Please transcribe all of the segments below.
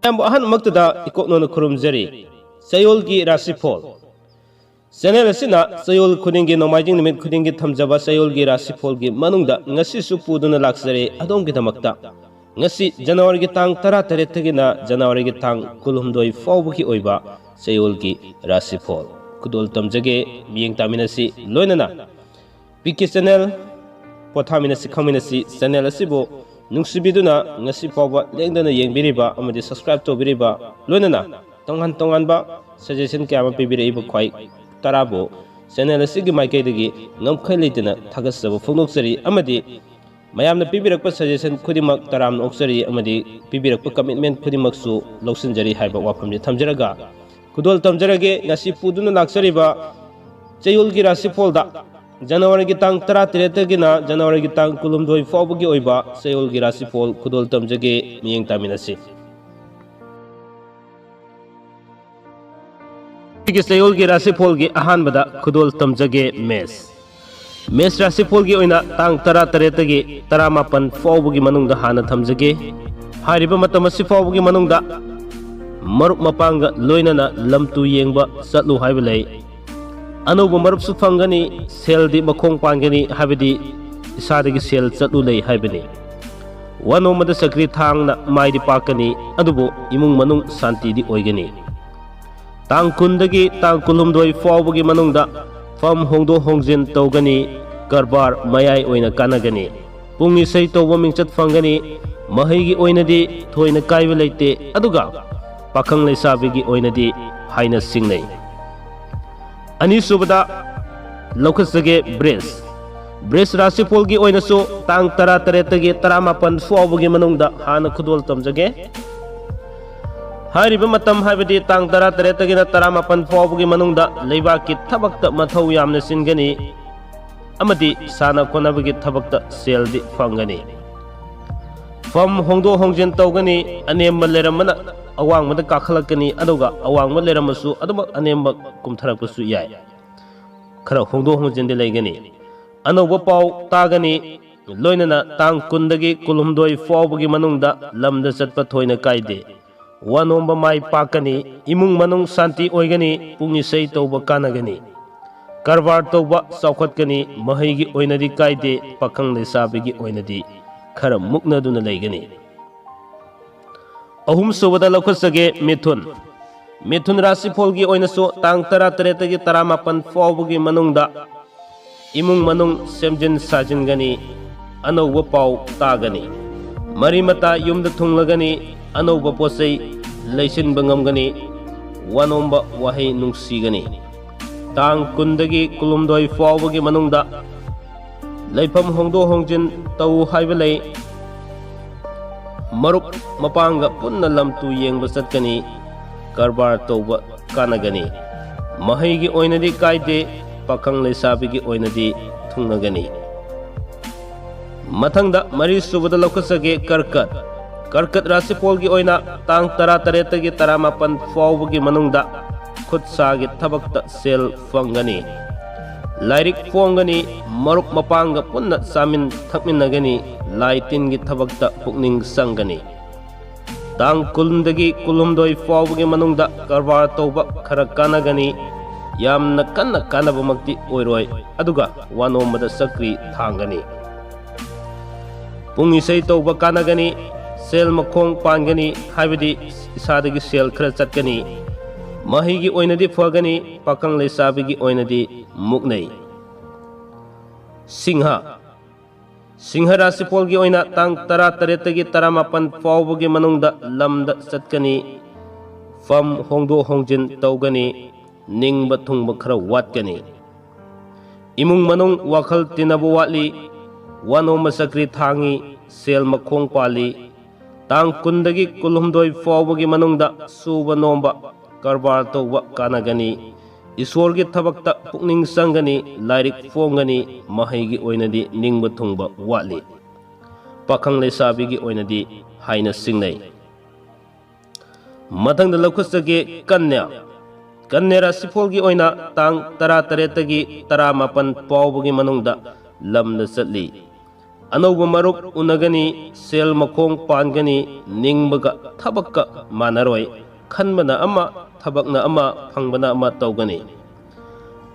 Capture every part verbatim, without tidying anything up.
ꯑꯌꯥꯝꯕ ꯑꯍꯥꯟꯕꯃꯛꯇꯗ ꯏꯀꯣꯛꯅꯣꯅ ꯈꯨꯔꯨꯝꯖꯔꯤ꯫ ꯆꯌꯣꯜꯒꯤ ꯔꯥꯁꯤꯐꯣꯜ꯫ ꯆꯦꯅꯦꯜ ꯑꯁꯤꯅ ꯆꯌꯣꯜ ꯈꯨꯗꯤꯡꯒꯤ, ꯅꯣꯡꯃꯥꯏꯖꯤꯡ ꯅꯨꯃꯤꯠ ꯈꯨꯗꯤꯡꯒꯤ ꯊꯝꯖꯕ ꯆꯌꯣꯜꯒꯤ ꯔꯥꯁꯤꯐꯣꯜꯒꯤ ꯃꯅꯨꯡꯗ ꯉꯁꯤꯁꯨ ꯄꯨꯗꯨꯅ ꯂꯥꯛꯆꯔꯦ ꯑꯗꯣꯝꯒꯤꯗꯃꯛꯇ꯫ ꯉꯁꯤ ꯖꯅꯋꯥꯔꯤꯒꯤ ꯇꯥꯡ ꯇꯔꯥꯇꯔꯦꯠꯇꯒꯤꯅ ꯖꯅꯋꯥꯔꯤꯒꯤ ꯇꯥꯡ ꯀꯨꯟꯍꯨꯝꯗꯣꯏ ꯐꯥꯎꯕꯒꯤ ꯑꯣꯏꯕ ꯆꯌꯣꯜꯒꯤ ꯔꯥꯁꯤꯐꯣꯜ ꯈꯨꯗꯣꯜ ꯇꯝꯖꯒꯦ꯫ ꯃꯤꯠꯌꯦꯡ ꯇꯥꯃꯤꯟꯅꯁꯤ꯫ ꯂꯣꯏꯅꯅ ꯄꯤ ꯀꯦ ꯆꯦꯅꯦꯜ, ꯄꯣꯊꯥꯃꯤꯟꯅꯁꯤ ꯈꯪꯃꯤꯟꯅꯁꯤ ꯆꯦꯅꯦꯜ ꯑꯁꯤꯕꯨ ꯅꯨꯡꯁꯤꯕꯤꯗꯨꯅ ꯉꯁꯤ ꯐꯥꯎꯕ ꯂꯦꯡꯗꯅ ꯌꯦꯡꯕꯤꯔꯤꯕ ꯑꯃꯗꯤ ꯁꯕꯁꯀ꯭ꯔꯥꯏꯕ ꯇꯧꯕꯤꯔꯤꯕ, ꯂꯣꯏꯅꯅ ꯇꯣꯉꯥꯟ ꯇꯣꯉꯥꯟꯕ ꯁꯖꯦꯁꯟ ꯀꯌꯥ ꯑꯃ ꯄꯤꯕꯤꯔꯛꯏꯕ ꯈ꯭ꯋꯥꯏ ꯇꯔꯥꯕꯨ ꯆꯦꯅꯦꯜ ꯑꯁꯤꯒꯤ ꯃꯥꯏꯀꯩꯗꯒꯤ ꯉꯝꯈꯩ ꯂꯩꯇꯅ ꯊꯥꯒꯠꯆꯕ ꯐꯣꯡꯗꯣꯛꯆꯔꯤ꯫ ꯑꯃꯗꯤ ꯃꯌꯥꯝꯅ ꯄꯤꯕꯤꯔꯛꯄ ꯁꯖꯦꯁꯟ ꯈꯨꯗꯤꯡꯃꯛ ꯇꯔꯥꯝꯅ ꯑꯣꯛꯆꯔꯤ ꯑꯃꯗꯤ ꯄꯤꯕꯤꯔꯛꯄ ꯀꯃꯤꯠꯃꯦꯟ ꯈꯨꯗꯤꯡꯃꯛꯁꯨ ꯂꯧꯁꯤꯟꯖꯔꯤ ꯍꯥꯏꯕ ꯋꯥꯐꯝꯁꯤ ꯊꯝꯖꯔꯒ, ꯈꯨꯗꯣꯜ ꯇꯝꯖꯔꯒꯦ꯫ ꯉꯁꯤ ꯄꯨꯗꯨꯅ ꯂꯥꯛꯆꯔꯤꯕ ꯆꯌꯣꯜꯒꯤ ꯔꯥꯁꯤꯐꯣꯜꯗ ꯖꯅꯋꯥꯔꯤꯒꯤ ꯇꯥꯡ ꯇꯔꯥꯇꯔꯦꯠꯇꯒꯤꯅ ꯖꯅꯋꯥꯔꯤꯒꯤ ꯇꯥꯡ ꯀꯨꯟꯍꯨꯝꯗꯣꯏ ꯐꯥꯎꯕꯒꯤ ꯑꯣꯏꯕ ꯆꯌꯣꯜꯒꯤ ꯔꯥꯁꯤꯐꯣꯜ ꯈꯨꯗꯣꯜ ꯇꯝꯖꯒꯦ꯫ ꯃꯤꯠꯌꯦꯡ ꯇꯥꯃꯤꯟꯅꯁꯤ꯫ ꯑꯩꯒꯤ ꯆꯌꯣꯜꯒꯤ ꯔꯥꯁꯤꯐꯣꯜꯒꯤ ꯑꯍꯥꯟꯕꯗ ꯈꯨꯗꯣꯜ ꯇꯝꯖꯒꯦ꯫ ꯃꯦꯁ꯫ ꯃꯦꯁ ꯔꯥꯁꯤꯐꯣꯜꯒꯤ ꯑꯣꯏꯅ ꯇꯥꯡ ꯇꯔꯥꯇꯔꯦꯠꯇꯒꯤ ꯇꯔꯥꯃꯥꯄꯟ ꯐꯥꯎꯕꯒꯤ ꯃꯅꯨꯡꯗ ꯍꯥꯟꯅ ꯊꯝꯖꯒꯦ꯫ ꯍꯥꯏꯔꯤꯕ ꯃꯇꯝ ꯑꯁꯤ ꯐꯥꯎꯕꯒꯤ ꯃꯅꯨꯡꯗ ꯃꯔꯨꯞ ꯃꯄꯥꯡꯒ ꯂꯣꯏꯅꯅ ꯂꯝ ꯇꯨ ꯌꯦꯡꯕ ꯆꯠꯂꯨ ꯍꯥꯏꯕ ꯂꯩ꯫ ꯑꯅꯧꯕ ꯃꯔꯨꯞꯁꯨ ꯐꯪꯒꯅꯤ, ꯁꯦꯜꯗꯤ ꯃꯈꯣꯡ ꯄꯥꯟꯒꯅꯤ, ꯍꯥꯏꯕꯗꯤ ꯏꯁꯥꯗꯒꯤ ꯁꯦꯜ ꯆꯠꯂꯨ ꯂꯩ ꯍꯥꯏꯕꯅꯤ꯫ ꯋꯥ ꯅꯣꯝꯕꯗ ꯆꯀ꯭ꯔꯤ ꯊꯥꯡꯅ ꯃꯥꯏꯗꯤ ꯄꯥꯛꯀꯅꯤ, ꯑꯗꯨꯕꯨ ꯏꯃꯨꯡ ꯃꯅꯨꯡ ꯁꯥꯟꯇꯤꯗꯤ ꯑꯣꯏꯒꯅꯤ꯫ ꯇꯥꯡ ꯀꯨꯟꯗꯒꯤ ꯇꯥꯡ ꯀꯨꯟꯍꯨꯝꯗꯣꯏ ꯐꯥꯎꯕꯒꯤ ꯃꯅꯨꯡꯗ ꯐꯝ ꯍꯣꯡꯗꯣꯛ ꯍꯣꯡꯖꯤꯟ ꯇꯧꯒꯅꯤ, ꯀꯔꯕꯥꯔ ꯃꯌꯥꯏ ꯑꯣꯏꯅ ꯀꯥꯟꯅꯒꯅꯤ꯫ ꯄꯨꯡ ꯏꯁꯩ ꯇꯧꯕ ꯃꯤꯡꯆꯠ ꯐꯪꯒꯅꯤ꯫ ꯃꯍꯩꯒꯤ ꯑꯣꯏꯅꯗꯤ ꯊꯣꯏꯅ ꯀꯥꯏꯕ ꯂꯩꯇꯦ, ꯑꯗꯨꯒ ꯄꯥꯈꯪ ꯂꯩꯁꯥꯕꯤꯒꯤ ꯑꯣꯏꯅꯗꯤ ꯍꯥꯏꯅ ꯁꯤꯡꯅꯩ꯫ ꯑꯅꯤꯁꯨꯕꯗ ꯂꯧꯈꯠꯆꯒꯦ ꯕ꯭ꯔꯤꯖ꯫ ꯕ꯭ꯔꯤꯖ ꯔꯥꯁꯤꯐꯣꯜꯒꯤ ꯑꯣꯏꯅꯁꯨ ꯇꯥꯡ ꯇꯔꯥꯇꯔꯦꯠꯇꯒꯤ ꯇꯔꯥꯃꯥꯄꯟ ꯐꯥꯎꯕꯒꯤ ꯃꯅꯨꯡꯗ ꯍꯥꯟꯅ ꯈꯨꯗꯣꯜ ꯇꯝꯖꯒꯦ꯫ ꯍꯥꯏꯔꯤꯕ ꯃꯇꯝ, ꯍꯥꯏꯕꯗꯤ ꯇꯥꯡ ꯇꯔꯥꯇꯔꯦꯠꯇꯒꯤꯅ ꯇꯔꯥꯃꯥꯄꯟ ꯐꯥꯎꯕꯒꯤ ꯃꯅꯨꯡꯗ ꯂꯩꯕꯥꯛꯀꯤ ꯊꯕꯛꯇ ꯃꯊꯧ ꯌꯥꯝꯅ ꯆꯤꯟꯒꯅꯤ ꯑꯃꯗꯤ ꯁꯥꯟꯅ ꯈꯣꯠꯅꯕꯒꯤ ꯊꯕꯛꯇ ꯁꯦꯜꯗꯤ ꯐꯪꯒꯅꯤ꯫ ꯐꯝ ꯍꯣꯡꯗꯣꯛ ꯍꯣꯡꯖꯤꯟ ꯇꯧꯒꯅꯤ꯫ ꯑꯅꯦꯝꯕ ꯂꯩꯔꯝꯕꯅ ꯑꯋꯥꯡꯕꯗ ꯀꯥꯈꯠꯂꯛꯀꯅꯤ, ꯑꯗꯨꯒ ꯑꯋꯥꯡꯕ ꯂꯩꯔꯝꯃꯁꯨ ꯑꯗꯨꯃꯛ ꯑꯅꯦꯝꯕ ꯀꯨꯝꯊꯔꯛꯄꯁꯨ ꯌꯥꯏ꯫ ꯈꯔ ꯍꯣꯡꯗꯣꯛ ꯍꯣꯡꯖꯤꯟꯗꯤ ꯂꯩꯒꯅꯤ꯫ ꯑꯅꯧꯕ ꯄꯥꯎ ꯇꯥꯒꯅꯤ꯫ ꯂꯣꯏꯅꯅ ꯇꯥꯡ ꯀꯨꯟꯗꯒꯤ ꯀꯨꯟꯍꯨꯝꯗꯣꯏ ꯐꯥꯎꯕꯒꯤ ꯃꯅꯨꯡꯗ ꯂꯝꯗ ꯆꯠꯄ ꯊꯣꯏꯅ ꯀꯥꯏꯗꯦ꯫ ꯋꯥꯅꯣꯝꯕ ꯃꯥꯏ ꯄꯥꯛꯀꯅꯤ, ꯏꯃꯨꯡ ꯃꯅꯨꯡ ꯁꯥꯟꯇꯤ ꯑꯣꯏꯒꯅꯤ, ꯄꯨꯡ ꯏꯁꯩ ꯇꯧꯕ ꯀꯥꯟꯅꯒꯅꯤ, ꯀꯔꯕꯥꯔ ꯇꯧꯕ ꯆꯥꯎꯈꯠꯀꯅꯤ, ꯃꯍꯩꯒꯤ ꯑꯣꯏꯅꯗꯤ ꯀꯥꯏꯗꯦ, ꯄꯥꯈꯪ ꯂꯩꯁꯥꯕꯤꯒꯤ ꯑꯣꯏꯅꯗꯤ ꯈꯔ ꯃꯨꯛꯅꯗꯨꯅ ꯂꯩꯒꯅꯤ꯫ ꯑꯍꯨꯝꯁꯨꯕꯗ ꯂꯧꯈꯠꯆꯒꯦ ꯃꯤꯊꯨꯟ꯫ ꯃꯤꯊꯨꯟ ꯔꯥꯁꯤꯐꯣꯜꯒꯤ ꯑꯣꯏꯅꯁꯨ ꯇꯥꯡ ꯇꯔꯥꯇꯔꯦꯠꯇꯒꯤ ꯇꯔꯥꯃꯥꯄꯟ ꯐꯥꯎꯕꯒꯤ ꯃꯅꯨꯡꯗ ꯏꯃꯨꯡ ꯃꯅꯨꯡ ꯁꯦꯝꯖꯤꯟ ꯁꯥꯖꯤꯟꯒꯅꯤ, ꯑꯅꯧꯕ ꯄꯥꯎ ꯇꯥꯒꯅꯤ, ꯃꯔꯤ ꯃꯇꯥ ꯌꯨꯝꯗ ꯊꯨꯡꯂꯒꯅꯤ, ꯑꯅꯧꯕ ꯄꯣꯠ ꯆꯩ ꯂꯩꯁꯤꯟꯕ ꯉꯝꯒꯅꯤ, ꯋꯥꯅꯣꯝꯕ ꯋꯥꯍꯩ ꯅꯨꯡꯁꯤꯒꯅꯤ꯫ ꯇꯥꯡ ꯀꯨꯟꯗꯒꯤ ꯀꯨꯟꯍꯨꯝꯗꯣꯏ ꯐꯥꯎꯕꯒꯤ ꯃꯅꯨꯡꯗ ꯂꯩꯐꯝ ꯍꯣꯡꯗꯣꯛ ꯍꯣꯡꯖꯤꯟ ꯇꯧ ꯍꯥꯏꯕ ꯂꯩ꯫ ꯃꯔꯨꯞ ꯃꯄꯥꯡꯒ ꯄꯨꯟꯅ ꯂꯝ ꯇꯨ ꯌꯦꯡꯕ ꯆꯠꯀꯅꯤ, ꯀꯔꯕꯥꯔ ꯇꯧꯕ ꯀꯥꯟꯅꯒꯅꯤ꯫ ꯃꯍꯩꯒꯤ ꯑꯣꯏꯅꯗꯤ ꯀꯥꯏꯗꯦ, ꯄꯥꯈꯪ ꯂꯩꯁꯥꯕꯤꯒꯤ ꯑꯣꯏꯅꯗꯤ ꯊꯨꯡꯅꯒꯅꯤ꯫ ꯃꯊꯪꯗ ꯃꯔꯤ ꯁꯨꯕꯗ ꯂꯧꯈꯠꯆꯒꯦ ꯀꯔꯀꯠ꯫ ꯀꯔꯀꯠ ꯔꯥꯁꯤꯐꯣꯜꯒꯤ ꯑꯣꯏꯅ ꯇꯥꯡ ꯇꯔꯥꯇꯔꯦꯠꯇꯒꯤ ꯇꯔꯥꯃꯥꯄꯟ ꯐꯥꯎꯕꯒꯤ ꯃꯅꯨꯡꯗ ꯈꯨꯠ ꯁꯥꯒꯤ ꯊꯕꯛꯇ ꯁꯦꯜ ꯐꯪꯒꯅꯤ꯫ ꯂꯥꯏꯔꯤꯛ ꯐꯣꯡꯒꯅꯤ, ꯃꯔꯨꯞ ꯃꯄꯥꯡꯒ ꯄꯨꯟꯅ ꯆꯥꯃꯤꯟ ꯊꯛꯃꯤꯟꯅꯒꯅꯤ, ꯂꯥꯏ ꯇꯤꯟꯒꯤ ꯊꯕꯛꯇ ꯄꯨꯛꯅꯤꯡ ꯆꯪꯒꯅꯤ꯫ ꯇꯥꯡ ꯀꯨꯟꯗꯒꯤ ꯀꯨꯟꯍꯨꯝꯗꯣꯏ ꯐꯥꯎꯕꯒꯤ ꯃꯅꯨꯡꯗ ꯀꯔꯕꯥꯔ ꯇꯧꯕ ꯈꯔ ꯀꯥꯟꯅꯒꯅꯤ, ꯌꯥꯝꯅ ꯀꯟꯅ ꯀꯥꯟꯅꯕꯃꯛꯇꯤ ꯑꯣꯏꯔꯣꯏ, ꯑꯗꯨꯒ ꯋꯥꯅꯣꯝꯕꯗ ꯆꯀ꯭ꯔꯤ ꯊꯥꯡꯒꯅꯤ꯫ ꯄꯨꯡ ꯏꯁꯩ ꯇꯧꯕ ꯀꯥꯟꯅꯒꯅꯤ, ꯁꯦꯜ ꯃꯈꯣꯡ ꯄꯥꯟꯒꯅꯤ, ꯍꯥꯏꯕꯗꯤ ꯏꯁꯥꯗꯒꯤ ꯁꯦꯜ ꯈꯔ ꯆꯠꯀꯅꯤ꯫ ꯃꯍꯩꯒꯤ ꯑꯣꯏꯅꯗꯤ ꯐꯒꯅꯤ, ꯄꯥꯈꯪ ꯂꯩꯁꯥꯕꯤꯒꯤ ꯑꯣꯏꯅꯗꯤ ꯃꯨꯛꯅꯩ꯫ ꯁꯤꯡꯍ꯫ ꯁꯤꯡꯍ ꯔꯥꯁꯤꯐꯣꯜꯒꯤ ꯑꯣꯏꯅ ꯇꯥꯡ ꯇꯔꯥꯇꯔꯦꯠꯇꯒꯤ ꯇꯔꯥꯃꯥꯄꯟ ꯐꯥꯎꯕꯒꯤ ꯃꯅꯨꯡꯗ ꯂꯝꯗ ꯆꯠꯀꯅꯤ, ꯐꯝ ꯍꯣꯡꯗꯣꯛ ꯍꯣꯡꯖꯤꯟ ꯇꯧꯒꯅꯤ, ꯅꯤꯡꯕ ꯊꯨꯡꯕ ꯈꯔ ꯋꯥꯠꯀꯅꯤ꯫ ꯏꯃꯨꯡ ꯃꯅꯨꯡ ꯋꯥꯈꯜ ꯇꯤꯟꯅꯕ ꯋꯥꯠꯂꯤ, ꯋꯥꯅꯣꯝꯕ ꯆꯀ꯭ꯔꯤ ꯊꯥꯡꯉꯤ, ꯁꯦꯜ ꯃꯈꯣꯡ ꯄꯥꯜꯂꯤ꯫ ꯇꯥꯡ ꯀꯨꯟꯗꯒꯤ ꯀꯨꯟꯍꯨꯝꯗꯣꯏ ꯐꯥꯎꯕꯒꯤ ꯃꯅꯨꯡꯗ ꯁꯨꯕ ꯅꯣꯝꯕ, ꯀꯔꯕꯥꯔ ꯇꯧꯕ ꯀꯥꯟꯅꯒꯅꯤ꯫ ꯏꯁꯣꯔꯒꯤ ꯊꯕꯛꯇ ꯄꯨꯛꯅꯤꯡ ꯆꯪꯒꯅꯤ, ꯂꯥꯏꯔꯤꯛ ꯐꯣꯡꯒꯅꯤ, ꯃꯍꯩꯒꯤ ꯑꯣꯏꯅꯗꯤ ꯅꯤꯡꯕ ꯊꯨꯡꯕ ꯋꯥꯠꯂꯤ꯫ ꯄꯥꯈꯪ ꯂꯩꯁꯥꯕꯤꯒꯤ ꯑꯣꯏꯅꯗꯤ ꯍꯥꯏꯅ ꯆꯤꯡꯅꯩ꯫ ꯃꯊꯪꯗ ꯂꯧꯈꯠꯆꯒꯦ ꯀꯟꯌꯥ꯫ ꯀꯟꯌꯥ ꯔꯥꯁꯤꯐꯣꯜꯒꯤ ꯑꯣꯏꯅ ꯇꯥꯡ ꯇꯔꯥꯇꯔꯦꯠꯇꯒꯤ ꯇꯔꯥꯃꯥꯄꯟ ꯐꯥꯎꯕꯒꯤ ꯃꯅꯨꯡꯗ ꯂꯝꯗ ꯆꯠꯂꯤ꯫ ꯑꯅꯧꯕ ꯃꯔꯨꯞ ꯎꯅꯒꯅꯤ, ꯁꯦꯜ ꯃꯈꯣꯡ ꯄꯥꯟꯒꯅꯤ, ꯅꯤꯡꯕꯒ ꯊꯕꯛꯀ ꯃꯥꯟꯅꯔꯣꯏ, ꯈꯟꯕꯅ ꯑꯃ, ꯊꯕꯛꯅ ꯑꯃ, ꯐꯪꯕꯅ ꯑꯃ ꯇꯧꯒꯅꯤ꯫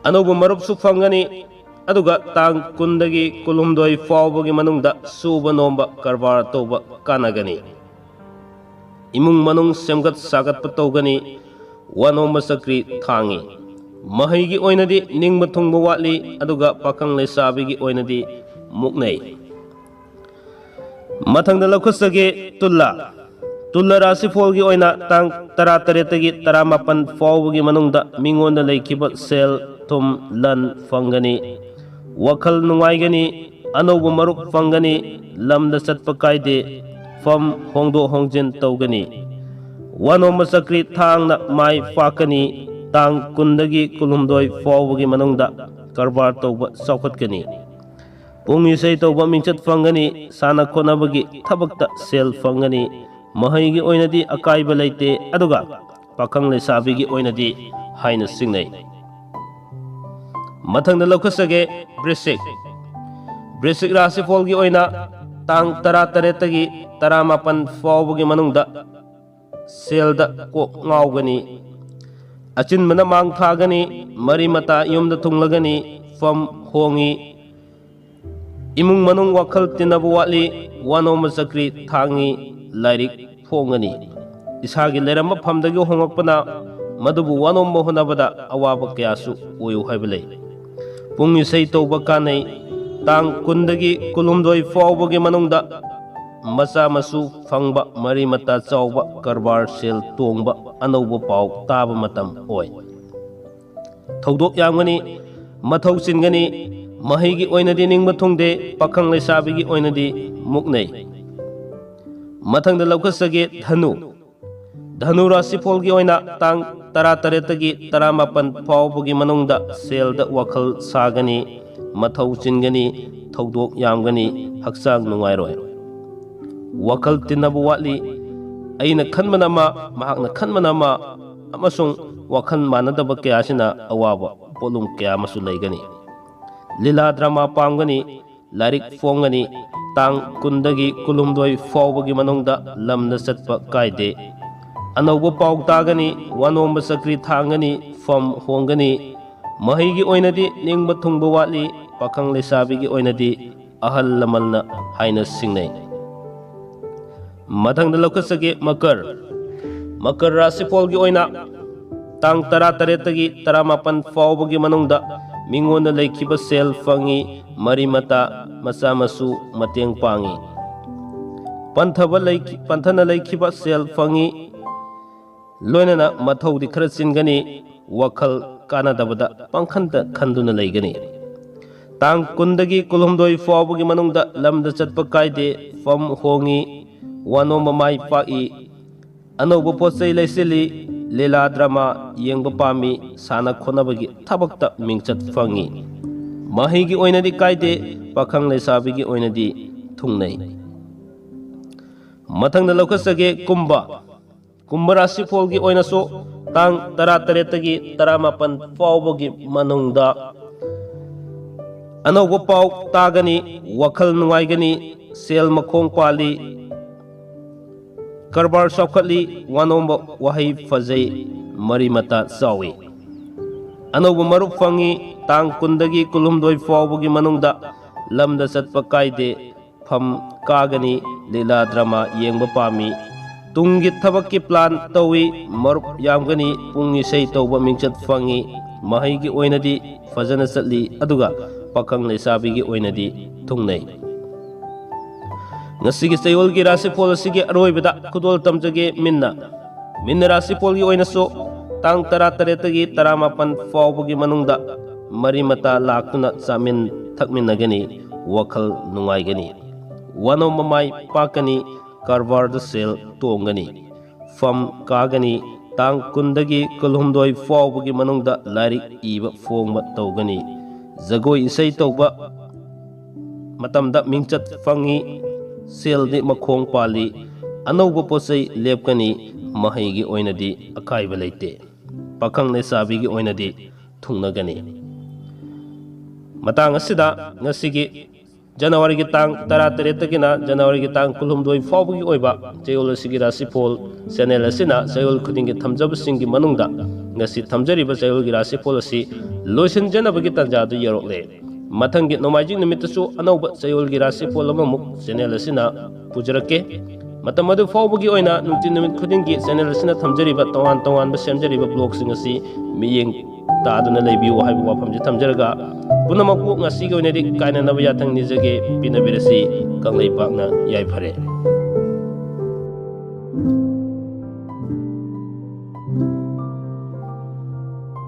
ꯑꯅꯧꯕ ꯃꯔꯨꯞꯁꯨ ꯐꯪꯒꯅꯤ, ꯑꯗꯨꯒ ꯇꯥꯡ ꯀꯨꯟꯗꯒꯤ ꯀꯨꯟꯍꯨꯝꯗꯣꯏ ꯐꯥꯎꯕꯒꯤ ꯃꯅꯨꯡꯗ ꯁꯨꯕ ꯅꯣꯝꯕ ꯀꯔꯕꯥꯔ ꯇꯧꯕ ꯀꯥꯟꯅꯒꯅꯤ꯫ ꯏꯃꯨꯡ ꯃꯅꯨꯡ ꯁꯦꯝꯒꯠ ꯁꯥꯒꯠꯄ ꯇꯧꯒꯅꯤ꯫ ꯋꯥꯅꯣꯝꯕ ꯆꯀ꯭ꯔꯤ ꯊꯥꯡꯉꯤ꯫ ꯃꯍꯩꯒꯤ ꯑꯣꯏꯅꯗꯤ ꯅꯤꯡꯕ ꯊꯨꯡꯕ ꯋꯥꯠꯂꯤ, ꯑꯗꯨꯒ ꯄꯥꯈꯪ ꯂꯩꯁꯥꯕꯤꯒꯤ ꯑꯣꯏꯅꯗꯤ ꯃꯨꯛꯅꯩ꯫ ꯃꯊꯪꯗ ꯂꯧꯈꯠꯆꯒꯦ ꯇꯨꯂꯥ꯫ ꯇꯨꯂꯥ ꯔꯥꯁꯤꯐꯣꯜꯒꯤ ꯑꯣꯏꯅ ꯇꯥꯡ ꯇꯔꯥꯇꯔꯦꯠꯇꯒꯤ ꯇꯔꯥꯃꯥꯄꯟ ꯐꯥꯎꯕꯒꯤ ꯃꯅꯨꯡꯗ ꯃꯤꯉꯣꯟꯗ ꯂꯩꯈꯤꯕ ꯁꯦꯜ ꯊꯨꯝ ꯂꯟ ꯐꯪꯒꯅꯤ꯫ ꯋꯥꯈꯜ ꯅꯨꯡꯉꯥꯏꯒꯅꯤ꯫ ꯑꯅꯧꯕ ꯃꯔꯨꯞ ꯐꯪꯒꯅꯤ꯫ ꯂꯝꯗ ꯆꯠꯄ ꯀꯥꯏꯗꯦ꯫ ꯐꯝ ꯍꯣꯡꯗꯣꯛ ꯍꯣꯡꯖꯤꯟ ꯇꯧꯒꯅꯤ꯫ ꯋꯥꯅꯣꯝꯕ ꯆꯀ꯭ꯔꯤ ꯊꯥꯡꯅ ꯃꯥꯏ ꯄꯥꯛꯀꯅꯤ꯫ ꯇꯥꯡ ꯀꯨꯟꯗꯒꯤ ꯀꯨꯟꯍꯨꯝꯗꯣꯏ ꯐꯥꯎꯕꯒꯤ ꯃꯅꯨꯡꯗ ꯀꯔꯕꯥꯔ ꯇꯧꯕ ꯆꯥꯎꯈꯠꯀꯅꯤ꯫ ꯄꯨꯡ ꯏꯁꯩ ꯇꯧꯕ ꯃꯤꯡꯆꯠ ꯐꯪꯒꯅꯤ꯫ ꯁꯥꯟꯅ ꯈꯣꯠꯅꯕꯒꯤ ꯊꯕꯛꯇ ꯁꯦꯜ ꯐꯪꯒꯅꯤ꯫ ꯃꯍꯩꯒꯤ ꯑꯣꯏꯅꯗꯤ ꯑꯀꯥꯏꯕ ꯂꯩꯇꯦ, ꯑꯗꯨꯒ ꯄꯥꯈꯪ ꯂꯩꯁꯥꯕꯤꯒꯤ ꯑꯣꯏꯅꯗꯤ ꯍꯥꯏꯅ ꯆꯤꯡꯅꯩ꯫ ꯃꯊꯪꯗ ꯂꯧꯈꯠꯆꯒꯦ ꯕ꯭ꯔꯤꯁꯤꯛ꯫ ꯕ꯭ꯔꯤꯁꯤꯛ ꯔꯥꯁꯤꯐꯣꯜꯒꯤ ꯑꯣꯏꯅ ꯇꯥꯡ ꯇꯔꯥꯇꯔꯦꯠꯇꯒꯤ ꯇꯔꯥꯃꯥꯄꯟ ꯐꯥꯎꯕꯒꯤ ꯃꯅꯨꯡꯗ ꯁꯦꯜꯗ ꯀꯣꯛ ꯉꯥꯎꯒꯅꯤ꯫ ꯑꯆꯤꯟꯕꯅ ꯃꯥꯡ ꯊꯥꯒꯅꯤ꯫ ꯃꯔꯤ ꯃꯇꯥ ꯌꯨꯝꯗ ꯊꯨꯡꯂꯒꯅꯤ꯫ ꯐꯝ ꯍꯣꯡꯉꯤ꯫ ꯏꯃꯨꯡ ꯃꯅꯨꯡ ꯋꯥꯈꯜ ꯇꯤꯟꯅꯕ ꯋꯥꯠꯂꯤ꯫ ꯋꯥꯅꯣꯝꯕ ꯆꯀ꯭ꯔꯤ ꯊꯥꯡꯉꯤ꯫ ꯂꯥꯏꯔꯤꯛ ꯐꯣꯡꯒꯅꯤ꯫ ꯏꯁꯥꯒꯤ ꯂꯩꯔꯝꯕ ꯐꯝꯗꯒꯤ ꯍꯣꯡꯂꯛꯄꯅ ꯃꯗꯨꯕꯨ ꯋꯥꯅꯣꯝꯕ ꯍꯣꯠꯅꯕꯗ ꯑꯋꯥꯕ ꯀꯌꯥꯁꯨ ꯑꯣꯏꯌꯨ ꯍꯥꯏꯕ ꯂꯩ꯫ ꯄꯨꯡ ꯏꯁꯩ ꯇꯧꯕ ꯀꯥꯟꯅꯩ꯫ ꯇꯥꯡ ꯀꯨꯟꯗꯒꯤ ꯀꯨꯟꯍꯨꯝꯗꯣꯏ ꯐꯥꯎꯕꯒꯤ ꯃꯅꯨꯡꯗ ꯃꯆꯥ ꯃꯁꯨ ꯐꯪꯕ, ꯃꯔꯤ ꯃꯇꯥ ꯆꯥꯎꯕ, ꯀꯔꯕꯥꯔ ꯁꯦꯜ ꯇꯣꯡꯕ, ꯑꯅꯧꯕ ꯄꯥꯎ ꯇꯥꯕ ꯃꯇꯝ ꯑꯣꯏ꯫ ꯊꯧꯗꯣꯛ ꯌꯥꯝꯒꯅꯤ, ꯃꯊꯧ ꯆꯤꯟꯒꯅꯤ꯫ ꯃꯍꯩꯒꯤ ꯑꯣꯏꯅꯗꯤ ꯅꯤꯡꯕ ꯊꯨꯡꯗꯦ, ꯄꯥꯈꯪ ꯂꯩꯁꯥꯕꯤꯒꯤ ꯑꯣꯏꯅꯗꯤ ꯃꯨꯛꯅꯩ꯫ ꯃꯊꯪꯗ ꯂꯧꯈꯠꯆꯒꯦ ꯙꯅꯨ꯫ ꯙꯅꯨ ꯔꯥꯁꯤꯐꯣꯜꯒꯤ ꯑꯣꯏꯅ ꯇꯥꯡ ꯇꯔꯥꯇꯔꯦꯠꯇꯒꯤ ꯇꯔꯥꯃꯥꯄꯟ ꯐꯥꯎꯕꯒꯤ ꯃꯅꯨꯡꯗ ꯁꯦꯜꯗ ꯋꯥꯈꯜ ꯁꯥꯒꯅꯤ, ꯃꯊꯧ ꯆꯤꯟꯒꯅꯤ, ꯊꯧꯗꯣꯛ ꯌꯥꯝꯒꯅꯤ, ꯍꯛꯆꯥꯡ ꯅꯨꯡꯉꯥꯏꯔꯣꯏ꯫ ꯋꯥꯈꯜ ꯇꯤꯟꯅꯕ ꯋꯥꯠꯂꯤ꯫ ꯑꯩꯅ ꯈꯟꯕꯅ ꯑꯃ, ꯃꯍꯥꯛꯅ ꯈꯟꯕꯅ ꯑꯃ, ꯑꯃꯁꯨꯡ ꯋꯥꯈꯜ ꯃꯥꯟꯅꯗꯕ ꯀꯌꯥꯁꯤꯅ ꯑꯋꯥꯕ ꯄꯣꯠꯂꯨꯝ ꯀꯌꯥ ꯑꯃꯁꯨ ꯂꯩꯒꯅꯤ꯫ ꯂꯤꯂꯥ ꯗ꯭ꯔꯃꯥ ꯄꯥꯝꯒꯅꯤ꯫ ꯂꯥꯏꯔꯤꯛ ꯐꯣꯡꯒꯅꯤ꯫ ꯇꯥꯡ ꯀꯨꯟꯗꯒꯤ ꯀꯨꯟꯍꯨꯝꯗꯣꯏ ꯐꯥꯎꯕꯒꯤ ꯃꯅꯨꯡꯗ ꯂꯝꯗ ꯆꯠꯄ ꯀꯥꯏꯗꯦ꯫ ꯑꯅꯧꯕ ꯄꯥꯎ ꯇꯥꯒꯅꯤ, ꯋꯥꯅꯣꯝꯕ ꯆꯀ꯭ꯔꯤ ꯊꯥꯡꯒꯅꯤ, ꯐꯝ ꯍꯣꯡꯒꯅꯤ꯫ ꯃꯍꯩꯒꯤ ꯑꯣꯏꯅꯗꯤ ꯅꯤꯡꯕ ꯊꯨꯡꯕ ꯋꯥꯠꯂꯤ, ꯄꯥꯈꯪ ꯂꯩꯁꯥꯕꯤꯒꯤ ꯑꯣꯏꯅꯗꯤ ꯑꯍꯜ ꯂꯃꯟꯅ ꯍꯥꯏꯅ ꯁꯤꯡꯅꯩ꯫ ꯃꯊꯪꯗ ꯂꯧꯈꯠꯆꯒꯦ ꯃꯀꯔ꯫ ꯃꯀꯔ ꯔꯥꯁꯤꯐꯣꯜꯒꯤ ꯑꯣꯏꯅ ꯇꯥꯡ ꯇꯔꯥꯇꯔꯦꯠꯇꯒꯤ ꯇꯔꯥꯃꯥꯄꯟ ꯐꯥꯎꯕꯒꯤ ꯃꯅꯨꯡꯗ ꯃꯤꯉꯣꯟꯗ ꯂꯩꯈꯤꯕ ꯁꯦꯜ ꯐꯪꯉꯤ, ꯃꯔꯤ ꯃꯇꯥ, ꯃꯆꯥ ꯃꯁꯨ ꯃꯇꯦꯡ ꯄꯥꯡꯉꯤ꯫ ꯄꯟꯊꯕ ꯂꯩꯈꯤ-, ꯄꯟꯊꯅ ꯂꯩꯈꯤꯕ ꯁꯦꯜ ꯐꯪꯉꯤ, ꯂꯣꯏꯅꯅ ꯃꯊꯧꯗꯤ ꯈꯔ ꯆꯤꯟꯒꯅꯤ, ꯋꯥꯈꯜ ꯀꯥꯟꯅꯗꯕꯗ ꯄꯪꯈꯟꯗ ꯈꯟꯗꯨꯅ ꯂꯩꯒꯅꯤ꯫ ꯇꯥꯡ ꯀꯨꯟꯗꯒꯤ ꯀꯨꯟꯍꯨꯝꯗꯣꯏ ꯐꯥꯎꯕꯒꯤ ꯃꯅꯨꯡꯗ ꯂꯝꯗ ꯆꯠꯄ ꯀꯥꯏꯗꯦ, ꯐꯝ ꯍꯣꯡꯉꯤ, ꯋꯥꯅꯣꯝꯕ ꯃꯥꯏ ꯄꯥꯛꯏ, ꯑꯅꯧꯕ ꯄꯣꯠ ꯆꯩ ꯂꯩꯁꯤꯜꯂꯤ, ꯂꯤꯂꯥ ꯗ꯭ꯔꯃꯥ ꯌꯦꯡꯕ ꯄꯥꯝꯃꯤ, ꯁꯥꯟꯅ ꯈꯣꯠꯅꯕꯒꯤ ꯊꯕꯛꯇ ꯃꯤꯡꯆꯠ ꯐꯪꯉꯤ꯫ ꯃꯍꯩꯒꯤ ꯑꯣꯏꯅꯗꯤ ꯀꯥꯏꯗꯦ, ꯄꯥꯈꯪ ꯂꯩꯁꯥꯕꯤꯒꯤ ꯑꯣꯏꯅꯗꯤ ꯊꯨꯡꯅꯩ꯫ ꯃꯊꯪꯗ ꯂꯧꯈꯠꯆꯒꯦ ꯀꯨꯝꯕ꯫ ꯀꯨꯝꯚ ꯔꯥꯁꯤꯐꯣꯜꯒꯤ ꯑꯣꯏꯅꯁꯨ ꯇꯥꯡ ꯇꯔꯥꯇꯔꯦꯠꯇꯒꯤ ꯇꯔꯥꯃꯥꯄꯟ ꯐꯥꯎꯕꯒꯤ ꯃꯅꯨꯡꯗ ꯑꯅꯧꯕ ꯄꯥꯎ ꯇꯥꯒꯅꯤ, ꯋꯥꯈꯜ ꯅꯨꯡꯉꯥꯏꯒꯅꯤ, ꯁꯦꯜ ꯃꯈꯣꯡ ꯄꯥꯜꯂꯤ, ꯀꯔꯕꯥꯔ ꯆꯥꯎꯈꯠꯂꯤ, ꯋꯥꯅꯣꯝꯕ ꯋꯥꯍꯩ ꯐꯖꯩ, ꯃꯔꯤ ꯃꯇꯥ ꯆꯥꯎꯏ꯫ ꯑꯅꯧꯕ ꯃꯔꯨꯞ ꯐꯪꯉꯤ, ꯇꯥꯡ ꯀꯨꯟꯗꯒꯤ ꯀꯨꯟꯍꯨꯝꯗꯣꯏ ꯐꯥꯎꯕꯒꯤ ꯃꯅꯨꯡꯗ ꯂꯝꯗ ꯆꯠꯄ ꯀꯥꯏꯗꯦ, ꯐꯝ ꯀꯥꯒꯅꯤ, ꯂꯤꯂꯥ ꯗ꯭ꯔꯃꯥ ꯌꯦꯡꯕ ꯄꯥꯝꯃꯤ꯫ ꯇꯨꯡꯒꯤ ꯊꯕꯛꯀꯤ ꯄ꯭ꯂꯥꯟ ꯇꯧꯏ, ꯃꯔꯨꯞ ꯌꯥꯝꯒꯅꯤ, ꯄꯨꯡ ꯏꯁꯩ ꯇꯧꯕ ꯃꯤꯡꯆꯠ ꯐꯪꯏ꯫ ꯃꯍꯩꯒꯤ ꯑꯣꯏꯅꯗꯤ ꯐꯖꯅ ꯆꯠꯂꯤ, ꯑꯗꯨꯒ ꯄꯥꯈꯪ ꯂꯩꯁꯥꯕꯤꯒꯤ ꯑꯣꯏꯅꯗꯤ ꯊꯨꯡꯅꯩ꯫ ꯉꯁꯤꯒꯤ ꯆꯌꯣꯜꯒꯤ ꯔꯥꯁꯤꯐꯣꯜ ꯑꯁꯤꯒꯤ ꯑꯔꯣꯏꯕꯗ ꯈꯨꯗꯣꯜ ꯇꯝꯖꯒꯦ ꯃꯤꯟꯅ꯫ ꯃꯤꯟꯅ ꯔꯥꯁꯤꯐꯣꯜꯒꯤ ꯑꯣꯏꯅꯁꯨ ꯇꯥꯡ ꯇꯔꯥꯇꯔꯦꯠꯇꯒꯤ ꯇꯔꯥꯃꯥꯄꯟ ꯐꯥꯎꯕꯒꯤ ꯃꯅꯨꯡꯗ ꯃꯔꯤ ꯃꯇꯥ ꯂꯥꯛꯇꯨꯅ ꯆꯥꯃꯤꯟ ꯊꯛꯃꯤꯟꯅꯒꯅꯤ, ꯋꯥꯈꯜ ꯅꯨꯡꯉꯥꯏꯒꯅꯤ, ꯋꯥꯅꯣꯝꯕ ꯃꯥꯏ ꯄꯥꯛꯀꯅꯤ, ꯀꯔꯕꯥꯔꯗ ꯁꯦꯜ ꯇꯣꯡꯒꯅꯤ, ꯐꯝ ꯀꯥꯒꯅꯤ꯫ ꯇꯥꯡ ꯀꯨꯟꯗꯒꯤ ꯀꯨꯟꯍꯨꯝꯗꯣꯏ ꯐꯥꯎꯕꯒꯤ ꯃꯅꯨꯡꯗ ꯂꯥꯏꯔꯤꯛ ꯏꯕ ꯐꯣꯡꯕ ꯇꯧꯒꯅꯤ꯫ ꯖꯒꯣꯏ ꯏꯁꯩ ꯇꯧꯕ ꯃꯇꯝꯗ ꯃꯤꯡꯆꯠ ꯐꯪꯉꯤ, ꯁꯦꯜꯗꯤ ꯃꯈꯣꯡ ꯄꯥꯜꯂꯤ, ꯑꯅꯧꯕ ꯄꯣꯠ ꯆꯩ ꯂꯦꯞꯀꯅꯤ, ꯃꯍꯩꯒꯤ ꯑꯣꯏꯅꯗꯤ ꯑꯀꯥꯏꯕ ꯂꯩꯇꯦ, ꯄꯥꯈꯪ ꯂꯩꯁꯥꯕꯤꯒꯤ ꯑꯣꯏꯅꯗꯤ ꯊꯨꯡꯅꯒꯅꯤ꯫ ꯃꯇꯥꯡ ꯑꯁꯤꯗ ꯉꯁꯤꯒꯤ ꯖꯅꯋꯥꯔꯤꯒꯤ ꯇꯥꯡ ꯇꯔꯥꯇꯔꯦꯠꯇꯒꯤꯅ ꯖꯅꯋꯥꯔꯤꯒꯤ ꯇꯥꯡ ꯀꯨꯟꯍꯨꯝꯗꯣꯏ ꯐꯥꯎꯕꯒꯤ ꯑꯣꯏꯕ ꯆꯌꯣꯜ ꯑꯁꯤꯒꯤ ꯔꯥꯁꯤꯐꯣꯜ ꯆꯦꯅꯦꯜ ꯑꯁꯤꯅ ꯆꯌꯣꯜ ꯈꯨꯗꯤꯡꯒꯤ ꯊꯝꯖꯕꯁꯤꯡꯒꯤ ꯃꯅꯨꯡꯗ ꯉꯁꯤ ꯊꯝꯖꯔꯤꯕ ꯆꯌꯣꯜꯒꯤ ꯔꯥꯁꯤꯐꯣꯜ ꯑꯁꯤ ꯂꯣꯏꯁꯤꯟꯖꯅꯕꯒꯤ ꯇꯥꯟꯖꯥ ꯑꯗꯨ ꯌꯧꯔꯛꯂꯦ꯫ ꯃꯊꯪꯒꯤ ꯅꯣꯡꯃꯥꯏꯖꯤꯡ ꯅꯨꯃꯤꯠꯇꯁꯨ ꯑꯅꯧꯕ ꯆꯌꯣꯜꯒꯤ ꯔꯥꯁꯤꯐꯣꯜ ꯑꯃꯃꯨꯛ ꯆꯦꯅꯦꯜ ꯑꯁꯤꯅ ꯄꯨꯖꯔꯛꯀꯦ꯫ ꯃꯇꯝ ꯑꯗꯨ ꯐꯥꯎꯕꯒꯤ ꯑꯣꯏꯅ ꯅꯨꯡꯇꯤ ꯅꯨꯃꯤꯠ ꯈꯨꯗꯤꯡꯒꯤ ꯆꯦꯅꯦꯜ ꯑꯁꯤꯅ ꯊꯝꯖꯔꯤꯕ ꯇꯣꯉꯥꯟ ꯇꯣꯉꯥꯟꯕ ꯁꯦꯝꯖꯔꯤꯕ ꯕ꯭ꯂꯣꯒꯁꯤꯡ ꯑꯁꯤ ꯃꯤꯠꯌꯦꯡ ꯇꯥꯗꯨꯅ ꯂꯩꯕꯤꯌꯨ ꯍꯥꯏꯕ ꯋꯥꯐꯝꯁꯤ ꯊꯝꯖꯔꯒ, ꯄꯨꯝꯅꯃꯛꯄꯨ ꯉꯁꯤꯒꯤ ꯑꯣꯏꯅꯗꯤ ꯀꯥꯏꯅꯅꯕ ꯌꯥꯊꯪ ꯅꯤꯖꯒꯦ꯫ ꯄꯤꯅꯕꯤꯔꯁꯤ꯫ ꯀꯪꯂꯩꯄꯥꯛꯅ ꯌꯥꯏꯐꯔꯦ꯫